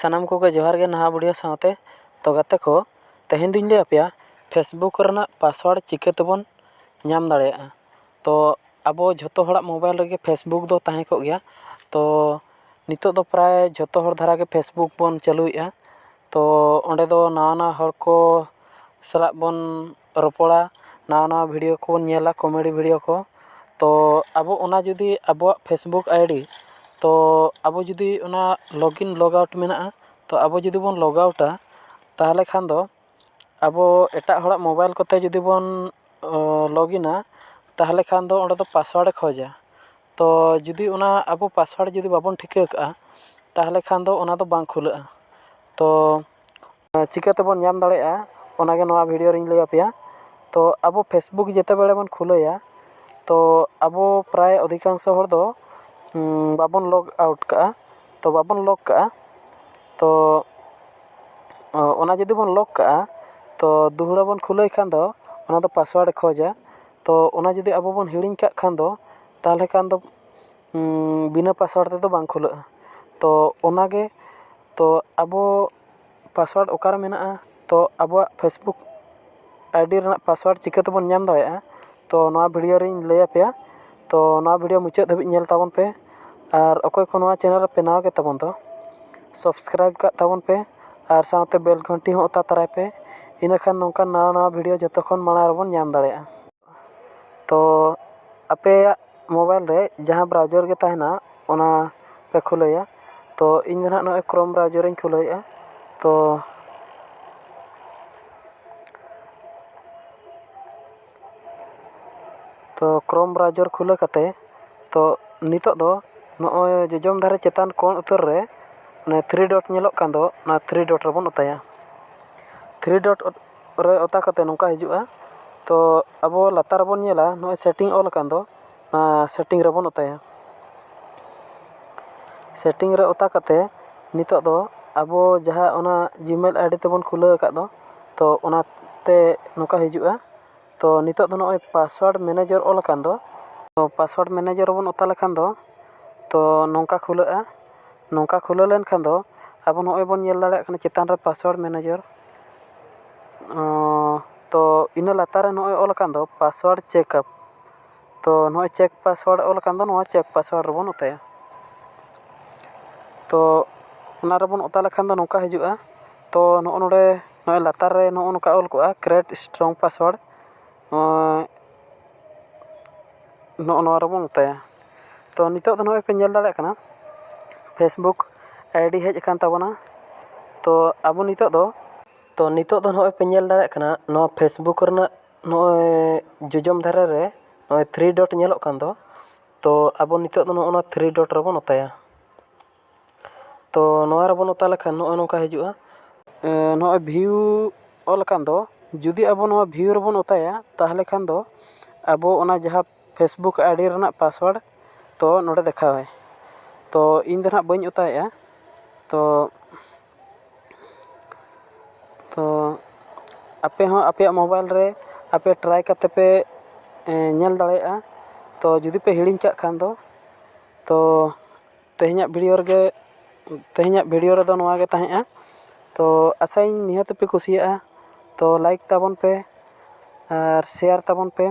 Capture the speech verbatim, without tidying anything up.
ᱥᱟᱱᱟᱢ ᱠᱚᱜᱮ ᱡᱚᱦᱟᱨ ᱜᱮ ᱱᱟᱦᱟᱜ ᱵᱷᱤᱰᱤᱭᱳ ᱥᱟᱶᱛᱮ᱾ ᱛᱚ ᱜᱟᱛᱮ ᱠᱚ, ᱛᱮᱦᱮᱧ ᱫᱩᱧ ᱞᱟᱹᱭ ᱟᱯᱮᱭᱟ ᱯᱷᱮᱥᱵᱩᱠ ᱨᱮᱱᱟᱜ ᱯᱟᱥᱣᱟᱨᱰ ᱪᱤᱠᱟᱹ ᱛᱮᱵᱚᱱ ᱧᱟᱢ ᱫᱟᱲᱮᱭᱟᱜᱼᱟ᱾ ᱛᱚ ᱟᱵᱚ ᱡᱷᱚᱛᱚ ᱦᱚᱲᱟᱜ ᱢᱳᱵᱟᱭᱤᱞ ᱨᱮᱜᱮ ᱯᱷᱮᱥᱵᱩᱠ ᱫᱚ ᱛᱟᱦᱮᱸ ᱠᱚᱜ ᱜᱮᱭᱟ᱾ ᱛᱚ ᱱᱤᱛᱚᱜ ᱫᱚ ᱯᱨᱟᱭ ᱡᱷᱚᱛᱚ ᱦᱚᱲ ᱫᱷᱟᱨᱟ ᱜᱮ ᱯᱷᱮᱥᱵᱩᱠ ᱵᱚᱱ ᱪᱟᱹᱞᱩᱭᱮᱫᱼᱟ᱾ ᱛᱚ ᱚᱸᱰᱮ ᱫᱚ ᱱᱟᱣᱟ ᱱᱟᱣᱟ ᱦᱚᱲ ᱠᱚ ᱥᱟᱞᱟᱜ ᱵᱚᱱ ᱨᱚᱯᱚᱲᱟ, ᱱᱟᱣᱟ ᱱᱟᱣᱟ ᱵᱷᱤᱰᱤᱭᱳ ᱠᱚᱵᱚᱱ ᱧᱮᱞᱟ, ᱠᱚᱢᱮᱰᱤ ᱵᱷᱤᱰᱤᱭᱳ ᱠᱚ᱾ ᱛᱚ ᱟᱵᱚ ᱚᱱᱟ ᱡᱩᱫᱤ ᱟᱵᱚᱣᱟᱜ ᱯᱷᱮᱥᱵᱩᱠ ᱟᱭᱰᱤ, ᱛᱚ ᱟᱵᱚ ᱡᱩᱫᱤ ᱚᱱᱟ ᱞᱚᱜᱤᱱ ᱞᱚᱜ ᱟᱣᱩᱴ ᱢᱮᱱᱟᱜᱼᱟ, ᱛᱚ ᱟᱵᱚ ᱡᱩᱫᱤ ᱵᱚᱱ ᱞᱚᱜ ᱟᱣᱩᱴᱟ, ᱛᱟᱦᱚᱞᱮ ᱠᱷᱟᱱ ᱫᱚ ᱟᱵᱚ ᱮᱴᱟᱜ ᱦᱚᱲᱟᱜ ᱢᱳᱵᱟᱭᱤᱞ ᱠᱚᱛᱮ ᱡᱩᱫᱤ ᱵᱚᱱ ᱞᱚᱜᱤᱱᱟ, ᱛᱟᱦᱚᱞᱮ ᱠᱷᱟᱱ ᱫᱚ ᱚᱸᱰᱮ ᱫᱚ ᱯᱟᱥᱣᱟᱨᱰ ᱮ ᱠᱷᱚᱡᱟ᱾ ᱛᱚ ᱡᱩᱫᱤ ᱚᱱᱟ ᱟᱵᱚ ᱯᱟᱥᱣᱟᱨᱰ ᱡᱩᱫᱤ ᱵᱟᱵᱚᱱ ᱴᱷᱤᱠᱟᱹ ᱠᱟᱜᱼᱟ, ᱛᱟᱦᱚᱞᱮ ᱠᱷᱟᱱ ᱫᱚ ᱚᱱᱟ ᱫᱚ ᱵᱟᱝ ᱠᱷᱩᱞᱟᱹᱜᱼᱟ᱾ ᱛᱚ ᱪᱤᱠᱟᱹ ᱛᱮᱵᱚᱱ ᱧᱟᱢ ᱫᱟᱲᱮᱭᱟᱜᱼᱟ, ᱚᱱᱟᱜᱮ ᱱᱚᱣᱟ ᱵᱷᱤᱰᱤᱭᱳ ᱨᱤᱧ ᱞᱟᱹᱭ ᱟᱯᱮᱭᱟ᱾ ᱛᱚ ᱟᱵᱚ ᱯᱷᱮᱥᱵᱩᱠ ᱡᱮᱛᱮ ᱵᱮᱲᱮ ᱵᱚᱱ ᱠᱷᱩᱞᱟᱹᱭᱟ, ᱛᱚ ᱟᱵᱚ ᱯᱨᱟᱭ ᱚᱫᱷᱤᱠᱟᱝᱥᱚ ᱦᱚᱲ ᱫᱚ ᱩᱸ, ᱵᱟᱵᱚᱱ ᱞᱚᱜ ᱟᱣᱩᱴ ᱠᱟᱜᱼᱟ, ᱛᱚ ᱵᱟᱵᱚᱱ ᱞᱚᱜ ᱠᱟᱜᱼᱟ᱾ ᱛᱚ ᱚ, ᱚᱱᱟ ᱡᱩᱫᱤ ᱵᱚᱱ ᱞᱚᱜ ᱠᱟᱜᱼᱟ, ᱛᱚ ᱫᱩᱦᱲᱟᱹ ᱵᱚᱱ ᱠᱷᱩᱞᱟᱹᱣ ᱠᱷᱟᱱ ᱫᱚ ᱚᱱᱟ ᱫᱚ ᱯᱟᱥᱣᱟᱨᱰ ᱮ ᱠᱷᱚᱡᱟ᱾ ᱛᱚ ᱚᱱᱟ ᱡᱩᱫᱤ ᱟᱵᱚ ᱵᱚᱱ ᱦᱤᱲᱤᱧ ᱠᱟᱜ ᱠᱷᱟᱱ ᱫᱚ, ᱛᱟᱦᱚᱞᱮ ᱠᱷᱟᱱ ᱫᱚ ᱩᱸ, ᱵᱤᱱᱟᱹ ᱯᱟᱥᱣᱟᱨᱰ ᱛᱮᱫᱚ ᱵᱟᱝ ᱠᱷᱩᱞᱟᱹᱜᱼᱟ᱾ ᱛᱚ ᱚᱱᱟᱜᱮ, ᱛᱚ ᱟᱵᱚ ᱯᱟᱥᱣᱟᱨᱰ ᱚᱠᱟᱨᱮ ᱢᱮᱱᱟᱜᱼᱟ, ᱛᱚ ᱟᱵᱚᱣᱟᱜ ᱯᱷᱮᱥᱵᱩᱠ ᱟᱭᱰᱤ ᱨᱮᱱᱟᱜ ᱯᱟᱥᱣᱟᱨᱰ ᱪᱤᱠᱟᱹ ᱛᱮᱵᱚᱱ ᱧᱟᱢ ᱫᱟᱲᱮᱭᱟᱜᱼᱟ, ᱛᱚ ᱱᱚᱣᱟ ᱵᱷᱤᱰᱤᱭᱳ ᱨᱤᱧ ᱞᱟᱹᱭ ᱟᱯᱮᱭᱟ᱾ ᱛᱚ ᱱᱚᱣᱟ ᱵᱷᱤᱰᱤᱭᱳ ᱢᱩᱪᱟᱹᱫ ᱫᱷᱟᱹᱵᱤᱡ ᱧᱮᱞ ᱛᱟᱵᱚᱱ ᱯᱮ᱾ ᱟᱨ ᱚᱠᱚᱭ ᱠᱚ ᱱᱚᱣᱟ ᱪᱮᱱᱮᱞ ᱨᱮᱯᱮ ᱱᱟᱣᱟ ᱜᱮ ᱛᱟᱵᱚᱱ ᱫᱚ, ᱥᱟᱵᱥᱠᱨᱟᱭᱤᱵᱽ ᱠᱟᱜ ᱛᱟᱵᱚᱱ ᱯᱮ ᱟᱨ ᱥᱟᱶᱛᱮ ᱵᱮᱞ ᱜᱷᱚᱱᱴᱤ ᱦᱚᱸ ᱚᱛᱟ ᱛᱟᱨᱟᱭ ᱯᱮ᱾ ᱤᱱᱟᱹᱠᱷᱟᱱ ᱱᱚᱝᱠᱟᱱ ᱱᱟᱣᱟ ᱱᱟᱣᱟ ᱵᱷᱤᱰᱤᱭᱳ ᱡᱚᱛᱚ ᱠᱷᱚᱱ ᱢᱟᱲᱟᱝ ᱨᱮᱵᱚᱱ ᱧᱟᱢ ᱫᱟᱲᱮᱭᱟᱜᱼᱟ᱾ ᱛᱚ ᱟᱯᱮᱭᱟᱜ ᱢᱳᱵᱟᱭᱤᱞ ᱨᱮ ᱡᱟᱦᱟᱸ ᱵᱨᱟᱣᱡᱟᱨ ᱜᱮ ᱛᱟᱦᱮᱱᱟ, ᱚᱱᱟ ᱯᱮ ᱠᱷᱩᱞᱟᱹᱭᱟ᱾ ᱛᱚ ᱤᱧ ᱫᱚ ᱱᱟᱦᱟᱜ ᱱᱚᱜᱼᱚᱭ ᱠᱨᱳᱢ ᱵᱨᱟᱣᱡᱟᱨᱤᱧ ᱠᱷᱩᱞᱟᱹᱣᱮᱫᱼᱟ᱾ ᱛᱚ ᱛᱚ ᱠᱨᱳᱢ ᱵᱨᱟᱣᱡᱟᱨ ᱠᱷᱩᱞᱟᱹᱣ ᱠᱟᱛᱮ, ᱛᱚ ᱱᱤᱛᱚᱜ ᱫᱚ ᱱᱚᱜᱼᱚᱭ ᱡᱚᱡᱚᱢ ᱫᱷᱟᱨᱮ ᱪᱮᱛᱟᱱ ᱠᱚᱬ ᱩᱛᱟᱹᱨ ᱨᱮ ᱚᱱᱮ ᱛᱷᱨᱤ ᱰᱚᱴ ᱧᱮᱞᱚᱜ ᱠᱟᱱ ᱫᱚ, ᱚᱱᱟ ᱛᱷᱨᱤ ᱰᱚᱴ ᱨᱮᱵᱚᱱ ᱚᱛᱟᱭᱟ᱾ ᱛᱷᱨᱤ ᱰᱚᱴ ᱨᱮ ᱚᱛᱟ ᱠᱟᱛᱮ ᱱᱚᱝᱠᱟ ᱦᱤᱡᱩᱜᱼᱟ᱾ ᱛᱚ ᱟᱵᱚ ᱞᱟᱛᱟᱨ ᱨᱮᱵᱚᱱ ᱧᱮᱞᱟ, ᱱᱚᱜᱼᱚᱭ ᱥᱮᱴᱤᱝ ᱚᱞ ᱟᱠᱟᱱ ᱫᱚ, ᱚᱱᱟ ᱥᱮᱴᱤᱝ ᱨᱮᱵᱚᱱ ᱚᱛᱟᱭᱟ᱾ ᱥᱮᱴᱤᱝ ᱨᱮ ᱚᱛᱟ ᱠᱟᱛᱮ ᱱᱤᱛᱚᱜ ᱫᱚ ᱟᱵᱚ ᱡᱟᱦᱟᱸ ᱚᱱᱟ ᱡᱤᱢᱮᱞ ᱟᱭᱰᱤ ᱛᱮᱵᱚᱱ ᱠᱷᱩᱞᱟᱹᱣ ᱟᱠᱟᱫ ᱫᱚ, ᱛᱚ ᱚᱱᱟᱛᱮ ᱱᱚᱝᱠᱟ ᱦᱤᱡᱩᱜᱼᱟ᱾ ᱛᱚ ᱱᱤᱛᱚᱜ ᱫᱚ ᱱᱚᱜᱼᱚᱭ ᱯᱟᱥᱣᱟᱨᱰ ᱢᱮᱱᱮᱡᱟᱨ ᱚᱞ ᱟᱠᱟᱱ ᱫᱚ, ᱛᱚ ᱯᱟᱥᱣᱟᱨᱰ ᱢᱮᱱᱮᱡᱟᱨ ᱨᱮᱵᱚᱱ ᱚᱛᱟ ᱞᱮᱠᱷᱟᱱ ᱫᱚ, ᱛᱚ ᱱᱚᱝᱠᱟ ᱠᱷᱩᱞᱟᱹᱜᱼᱟ᱾ ᱱᱚᱝᱠᱟ ᱠᱷᱩᱞᱟᱹᱣ ᱞᱮᱱᱠᱷᱟᱱ ᱫᱚ ᱟᱵᱚ ᱱᱚᱜᱼᱚᱭ ᱵᱚᱱ ᱧᱮᱞ ᱫᱟᱲᱮᱭᱟᱜ ᱠᱟᱱᱟ ᱪᱮᱛᱟᱱ ᱨᱮ password manager᱾ ᱛᱚ ᱤᱱᱟᱹ ᱞᱟᱛᱟᱨ ᱨᱮ ᱱᱚᱜᱼᱚᱭ ᱚᱞ ᱟᱠᱟᱱ ᱫᱚ password checkup᱾ ᱛᱚ ᱱᱚᱜᱼᱚᱭ check password ᱚᱞ ᱟᱠᱟᱱ ᱫᱚ, ᱱᱚᱣᱟ check password ᱨᱮᱵᱚᱱ ᱚᱛᱟᱭᱟ᱾ ᱛᱚ ᱚᱱᱟ ᱨᱮᱵᱚᱱ ᱚᱛᱟ ᱞᱮᱠᱷᱟᱱ ᱫᱚ ᱱᱚᱝᱠᱟ ᱦᱤᱡᱩᱜᱼᱟ᱾ ᱛᱚ ᱱᱚᱜᱼᱚ ᱱᱚᱰᱮ ᱱᱚᱜᱼᱚᱭ ᱞᱟᱛᱟᱨ ᱨᱮ ᱱᱚᱜᱼᱚ ᱱᱚᱝᱠᱟ ᱚᱞ ᱠᱚᱜᱼᱟ, create strong password᱾ ᱱᱚᱜᱼᱚ ᱱᱚᱣᱟ ᱨᱮᱵᱚᱱ ᱚᱛᱟᱭᱟ᱾ ᱛᱚ ᱱᱤᱛᱚᱜ ᱫᱚ ᱱᱚᱜᱼᱚᱭ ᱯᱮ ᱧᱮᱞ ᱫᱟᱲᱮᱭᱟᱜ ᱠᱟᱱᱟ, Facebook ID ᱦᱮᱡ ᱟᱠᱟᱱ ᱛᱟᱵᱚᱱᱟ᱾ ᱛᱚ ᱟᱵᱚ ᱱᱤᱛᱚᱜ ᱫᱚ, ᱛᱚ ᱱᱤᱛᱚᱜ ᱫᱚ ᱱᱚᱜᱼᱚᱭ ᱯᱮ ᱧᱮᱞ ᱫᱟᱲᱮᱭᱟᱜ ᱠᱟᱱᱟ, ᱱᱚᱣᱟ Facebook ᱨᱮᱱᱟᱜ ᱱᱚᱜᱼᱚᱭ ᱡᱚᱡᱚᱢ ᱫᱷᱟᱨᱮ ᱨᱮ ᱱᱚᱜᱼᱚᱭ three dot ᱧᱮᱞᱚᱜ ᱠᱟᱱ ᱫᱚ, ᱛᱚ ᱟᱵᱚ ᱱᱤᱛᱚᱜ ᱫᱚ ᱱᱚᱜᱼᱚ ᱱᱚᱣᱟ three dot ᱨᱮᱵᱚᱱ ᱚᱛᱟᱭᱟ᱾ ᱛᱚ ᱱᱚᱣᱟ ᱨᱮᱵᱚᱱ ᱚᱛᱟ ᱞᱮᱠᱷᱟᱱ ᱱᱚᱜᱼᱚᱭ ᱱᱚᱝᱠᱟ ᱦᱤᱡᱩᱜᱼᱟ᱾ ᱮ, ᱱᱚᱜᱼᱚᱭ view ᱚᱞ ᱟᱠᱟᱱ ᱫᱚ, ᱡᱩᱫᱤ ᱟᱵᱚ ᱱᱚᱣᱟ view ᱨᱮᱵᱚᱱ ᱚᱛᱟᱭᱟ, ᱛᱟᱦᱚᱞᱮ ᱠᱷᱟᱱ ᱫᱚ ᱟᱵᱚ ᱚᱱᱟ ᱡᱟᱦᱟᱸ Facebook ID ᱨᱮᱱᱟᱜ password ᱛᱚ ᱱᱚᱰᱮ ᱫᱮᱠᱷᱟᱣᱟᱭ᱾ ᱛᱚ ᱤᱧ ᱫᱚ ᱱᱟᱦᱟᱜ ᱵᱟᱹᱧ ᱚᱛᱟᱭᱮᱫᱼᱟ᱾ ᱛᱚ, ᱛᱚ ᱟᱯᱮ ᱦᱚᱸ ᱟᱯᱮᱭᱟᱜ mobile ᱨᱮ ᱟᱯᱮ try ᱠᱟᱛᱮ ᱯᱮ, ᱮ, ᱧᱮᱞ ᱫᱟᱲᱮᱭᱟᱜᱼᱟ᱾ ᱛᱚ ᱡᱩᱫᱤ ᱯᱮ ᱦᱤᱲᱤᱧ ᱠᱟᱜ ᱠᱷᱟᱱ ᱫᱚ, ᱛᱚ ᱛᱮᱦᱮᱧᱟᱜ video ᱨᱮᱜᱮ, ᱛᱮᱦᱮᱧᱟᱜ video ᱨᱮᱫᱚ ᱱᱚᱣᱟ ᱜᱮ ᱛᱟᱦᱮᱸᱜᱼᱟ᱾ ᱛᱚ ᱟᱥᱟᱭᱟᱹᱧ ᱱᱤᱦᱟᱹᱛ ᱯᱮ ᱠᱩᱥᱤᱭᱟᱜᱼᱟ᱾ ᱛᱚ like ᱛᱟᱵᱚᱱ ᱯᱮ ᱟᱨ share ᱛᱟᱵᱚᱱ ᱯᱮ᱾